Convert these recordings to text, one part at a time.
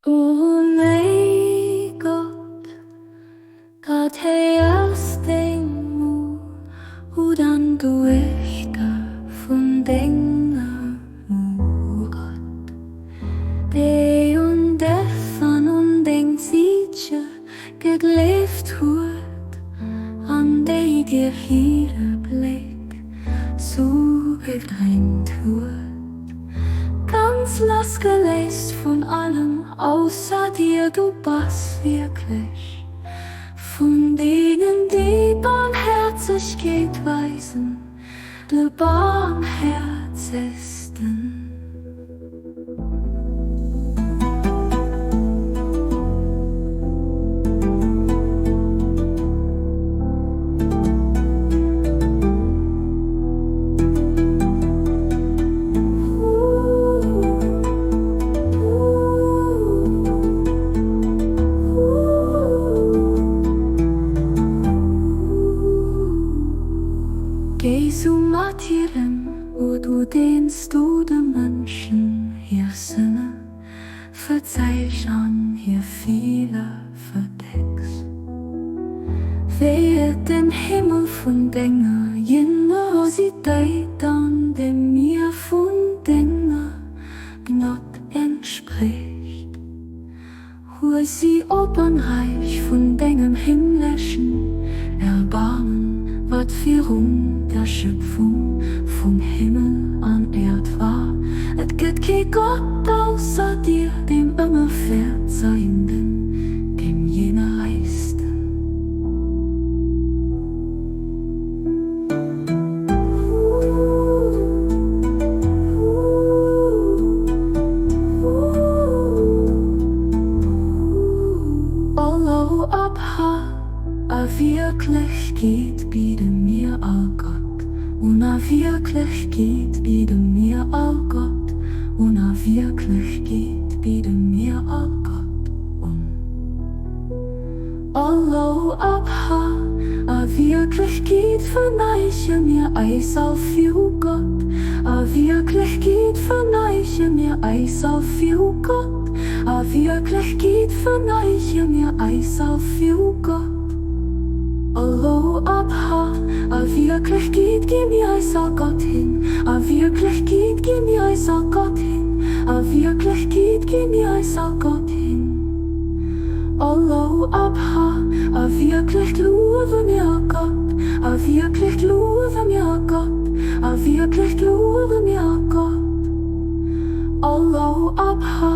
O méi Gott, dat héiers deng Mut an d'Uechter vun denger Mut, déi un dech an un deng Ziitche gegleeft huet an déi dir hire Bléck zugedrängt huet. Ganz lassgeléist vun allem ausser dir, du bass wierklech vun deenen, déi Barmherzegkeet weisen, de barmherzegsten. Géi sou mat hir ëm, o du deen s du de Mënschen hir Sënne verzeich an hir Feeler verdecks. Wéi et dem Himmel vun denger Generositéit an dem Mier vun denger Gnod entsprécht. Huel si op an Räich vun dengem himmleschen Erbarmen, wat virun der Schöpfung vum Himmel an Äerd war. Et gëtt kee Gott ausser dir, dem Ëmmerverzeienden, dem Jeneréisten. Allahu Abha, a Wierklechkeet biede mir all Gott, un a Wierklechkeet biede mir all Gott, un a Wierklechkeet biede mir all Gott, un. Allahu Abha, a Wierklechkeet verneige mir eis all viru Gott, a Wierklechkeet verneige mir eis all viru Gott, a Wierklechkeet verneige mir eis all viru Gott. Allahu Abha, a Wierklechkeet gi mir eis all Gott hin, a Wierklechkeet gi mir eis all Gott hin, a Wierklechkeet gi mir eis all Gott hin. Allahu Abha, a wierklech luewe mir Gott, a wierklech luewe mir Gott, a wierklech luewe mir Gott. Allahu Abha,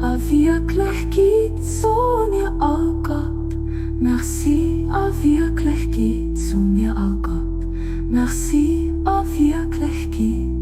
a Wierklechkeet soe mir all Gott Merci, a Wierklechkeet soe mir all Gott Merci, a Wierklechkeet.